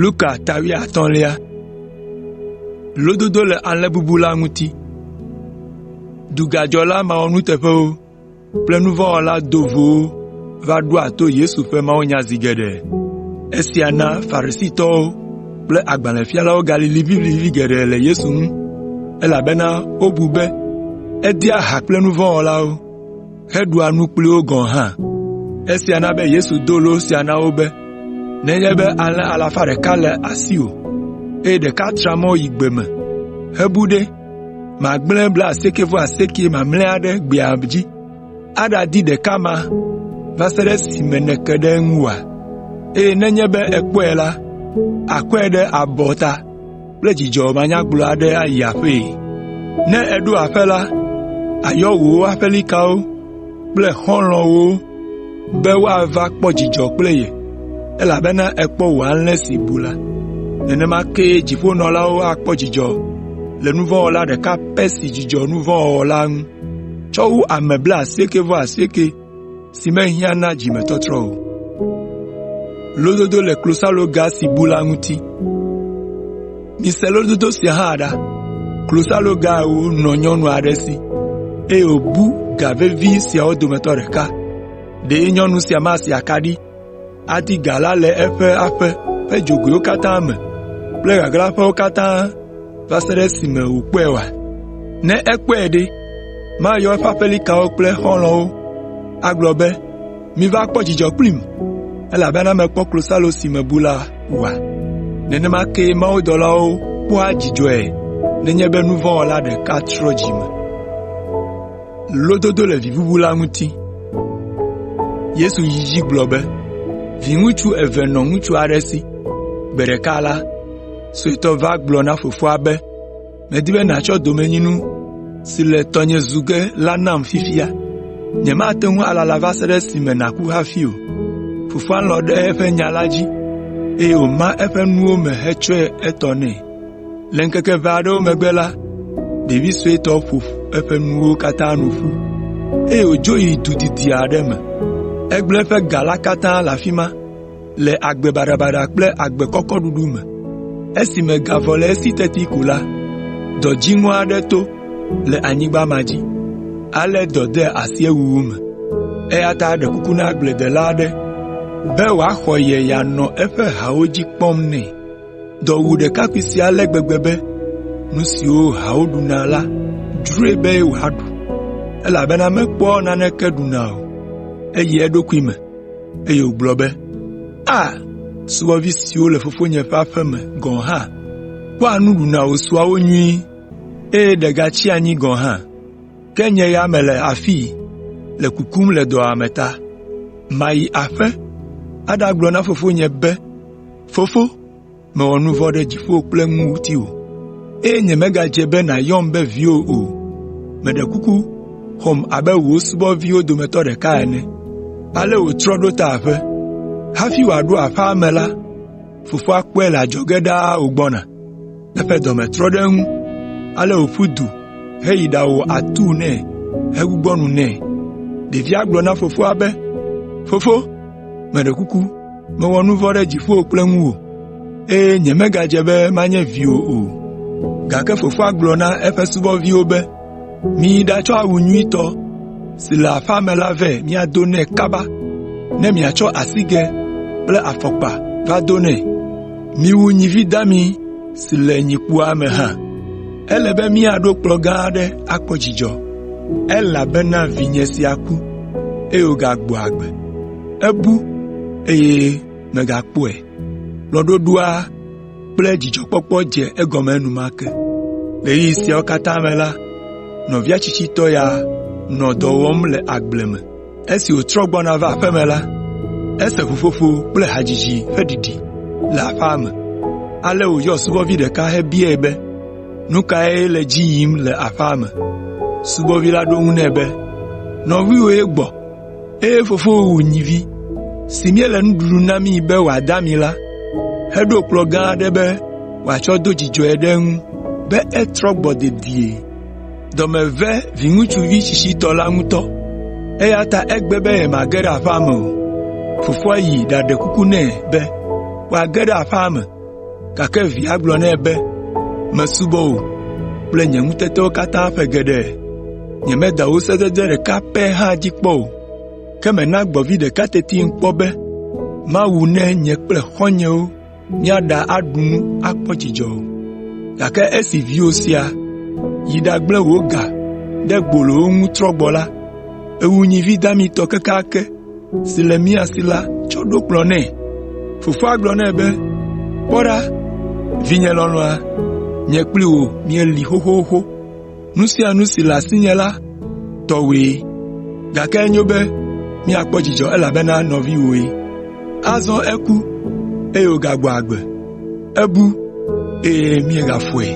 Luka ta wuiatɔ̃lia. Lododo le alẽ bubu la ŋuti. Dugadzɔla mawɔnuteƒewo kple nu vɔ̃ wɔla dovowo va ɖoa to Yesu ƒe mawunya zi geɖe. Esia na Farisitɔwo kple agbalẽfialawo galĩ liʋĩliʋĩ geɖe le Yesu ŋu, elabena wobu be edea ha kple nu vɔ̃ wɔlawo, heɖua nu kpli wo gɔ̃ hã. Esia na be Yesu do lo sia na wo be, “Nenye be alẽ alafa ɖeka le asiwò, eye ɖeka tra mɔ yi gbe me hebu ɖe, màgblẽ blaasiekɛ-vɔ-asiekɛ mamlɛa ɖe gbea dzi aɖadi ɖeka ma va se ɖe esime nèke ɖe eŋu oa? Eye nenye be èkpɔe la, àkɔe ɖe abɔta kple dzidzɔ manyagblɔ aɖe ayi aƒee. Ne èɖo aƒe la, àyɔ wò aƒelikawo kple xɔlɔ̃wo be woava kpɔ dzidzɔ kple ye, elabena èkpɔ wò alẽ si bu la. Nenema kee dziƒonɔlawo akpɔ dzidzɔ le nu vɔ̃ wɔla ɖeka pɛ si dzudzɔ nu vɔ̃ wɔwɔ la ŋu tsɔ wu ame blaasiekɛ-vɔ-asiekɛ si mehiã na dzimetɔtrɔ o. Mise lododo sia hã ɖa: Klosaloga ewo nɔ nyɔnu aɖe si, eye wòbu ga vevi siawo dometɔ ɖeka. Ɖe nyɔnu sia masi akaɖi, adi ga la le eƒe aƒe ƒe dzogoewo katã me kple ɣaɣlaƒewo katã va se ɖe esime wòkpɔe oa? Ne ekpɔe ɖe, mayɔ eƒe aƒelikawo kple xɔlɔ̃wo agblɔ be, ‘Miva kpɔ dzidzɔ kplim, elabena mekpɔ klosalo si mebu la oa?’ Nenema kee mawudɔlawo kpɔa dzidzɔe nenye be nu vɔ̃ wɔla ɖeka trɔ dzi me.” Yesu yi edzi gblɔ be, “Viŋutsu eve nɔ ŋutsu aɖe si. Gbe ɖeka la, suetɔ va gblɔ na fofoa be, ‘Medi be nàtsɔ domenyinu si le tɔnye zu ge la nam fifia. Nyemate ŋu alala va se ɖe esime nàku hafi o.’ Fofoa lɔ̃ ɖe eƒe nya la dzi, eye wòma eƒe nuwo me hetsɔe etɔ nɛ. Le ŋkeke ʋɛ aɖewo megbe la, ɖevi suetɔ ƒo eƒe nuwo katã nu ƒu, eye wòdzo yi du didi aɖe me. Egblẽ eƒe ga la katã le afi ma le agbe baɖabaɖa kple agbe kɔkɔ ɖuɖu me. Esime ga vɔ le esi teti ko la, dɔ dziŋɔ aɖe to le anyigba ma dzi, ale dɔ de asi ewuwu me. Eya ta eɖe kuku na agbledela aɖe be wòaxɔ ye yeanɔ eƒe hawo dzi kpɔm nɛ. Dɔ wu ɖekakpui sia ale gbegbe be nu siwo hawo ɖuna la dzroe be wòaɖu, elabena mekpɔa naneke ɖuna o. Eyi eɖokui me, eye wògblɔ be, ‘A! Subɔvi siwo le fofonye ƒe aƒe me gɔ̃ hã kpɔa nu ɖuna wòsua wo nyuie, eye ɖe gatsia anyi gɔ̃ hã. Ke nye ya mele afii le kukum le dɔwuame ta. Mayi aƒe aɖagblɔ na fofonye be, Fofo, mewɔ nu vɔ̃ ɖe dziƒo kple ŋutiwò, eye nyemegadze be nàyɔm be viwò o. Meɖe kuku xɔm abe wò subɔviwo dometɔ ɖeka ene.’ Ale wòtrɔ ɖo ta aƒe. “Hafi wòaɖo aƒea me la, fofoa kpɔe le adzɔge ɖaa wògbɔna. Eƒe dɔme trɔ ɖe eŋu, ale wòƒu du heyi ɖawɔ atuu nɛ hegbugbɔ nu nɛ. Ɖevia gblɔ na fofoa be, ‘Fofo, meɖe kuku, mewɔ nu vɔ̃ ɖe dziƒo kple ŋuwò, eye nyemegadze be manye viwò o.’ Gake fofoa gblɔ na eƒe subɔviwo be, ‘Miyi ɖatsɔ awu nyuitɔ si le aƒea me la vɛ miado nɛ kaba, ne miatsɔ asigɛ kple afɔkpa va do nɛ. Miwu nyivi dami si le nyikpoa me hã. Ele be míaɖo kplɔ̃ gã aɖe akpɔ dzidzɔ, elabena vinye sia ku, eye wògagbɔ agbe. Ebu, eye megakpɔe.’ Kplɔ̃ɖoɖoa kple dzidzɔkpɔkpɔ dze egɔme enumake. Le ɣeyiɣi siawo katã me la, nɔvia tsitsitɔ ya nɔ dɔ wɔm le agble me. Esi wòtrɔ gbɔna va aƒe me la, ese ʋuƒoƒo kple hadzidzi ƒe ɖiɖi le aƒea me, ale wòyɔ subɔvi ɖeka hebiae be, nu kae le edzi yim le aƒea me? Subɔvi la ɖo eŋu nɛ be, ‘Nɔviwòe gbɔ, eye fofowò wu nyivi si míele nuɖuɖu namii be wòade ami la, heɖo kplɔ̃ gã aɖe be wòatsɔ do dzidzɔe ɖe eŋu be etrɔ gbɔ dedie.’ Dɔ me ve viŋutsuvi tsitsitɔ la ŋutɔ, eya ta egbe be yemage ɖe aƒea me o. Fofoa yi ɖaɖe kuku nɛ be wòage ɖe aƒea me. Gake via gblɔ nɛ be, ‘Mesubɔ wò kple nye ŋutetewo katã ƒe geɖe, nyemeda wò sedede ɖeka pɛ hã dzi kpɔ o. Ke mèna gbɔ̃vi ɖeka tetim kpɔ be mawu ne nye kple xɔ̃nyewo míaɖa aɖu nu akpɔ dzidzɔ o. Gake esi viwò sia yi ɖagblẽ wò ga ɖe gbolowo ŋu trɔ gbɔ la, èwu nyivi damitɔ kekeake si le mía si la tsɔ ɖo kplɔ̃ nɛ.’ Fofoa gblɔ nɛ be, ‘Kpɔ ɖa, vinye lɔlɔ̃a, nye kpli wò míeli xoxoxo. Nu sia nu si le asinye la, tɔwòe. Gake enyo be míakpɔ dzidzɔ elabena nɔviwòe. Azɔ eku, eye wògagbɔ agbe. Ebu, eye míegafɔe.’ ”